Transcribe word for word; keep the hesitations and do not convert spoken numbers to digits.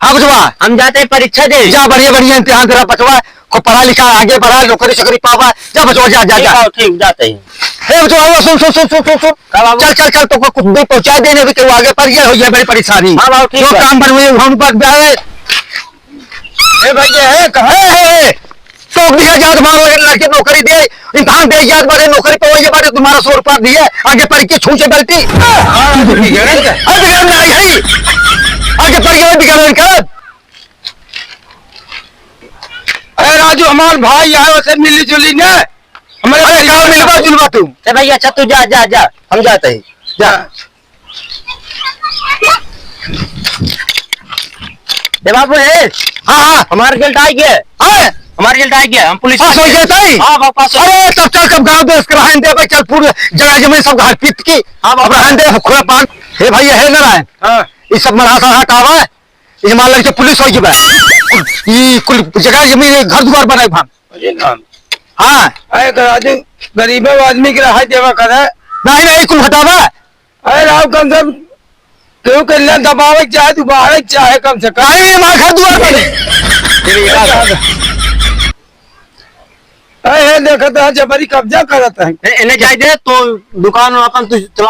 हाँ बचवा। हम जाते हैं परीक्षा दे। जा, बढ़िया, बढ़िया इम्तिहान दे रहा बचवा। खूब पढ़ा लिखा, आगे बढ़ा, नौकरी चाकरी पावा। जा बचवा, जा, जा, ठीक जा। बा, ठीक, जाते हैं। हे बचवा, सुन, सुन, सुन। का बाबू? चल, चल, चल, तोको कुछ दूर पहुँचा देने भी, केहू आगे पड़ गया, हो जाए बड़ी परेशानी। हाँ बाबू, ठीक जो बा। काम बनवे, हम पर बे। ए भैया, है कहाँ? ए, ए, ए, टोक दिया जात बारे लड़के नौकरी दे, इम्तिहान दे जात बारे नौकरी पवैया बारे तुम्हारा सौ रुपया दिए, आगे पढ़ के छूछे गलती। हाँ, बिगड़न का? अरे बिगड़न नहीं है, आगे पढ़ के बिगड़न का। अरे राजू, हमार भाई यहाँ से मिली जुली ने, हमारे अरे गाँव मिलवा जुलवा तू। ए भैया, अच्छा तू जा, जा, जा, हम जाते हैं, जा। ए बाबू, ए। हाँ, हाँ। हमार result आ गया। हाँ। हमार result आ गया, हम पुलिस पास हो गया ताई? हाँ, बाबू, पास हो। अरे, तब चल, तब गाँव देश के रहन दे भाई, चल, पूरे जगह जमीन सब घाट पीट की। हाँ, बाबू। अब रहन दे, खुला पान। हे भाई, हे नारायण। हाँ। ये सब मढ़ा सा हटावा, ये हमार लड़के पुलिस हो गया। ये कुल जगह जमीन, घर दुआर बनाए भान। अरे नाम। हाँ। अरे, राजू, गरीब आदमी के रहा देवा करे। नहीं, नहीं, कुल हटावा। अरे राव, कम से कम केहू के ना दबावे के चाहे, दुबारे के चाहे कम से कम। अरे, ये हमार घर दुआर बने। अरे, ये देखत है, जबरी कब्जा करत है। ए, इन्हें जाए दे, तो दुकान अपन तू चला।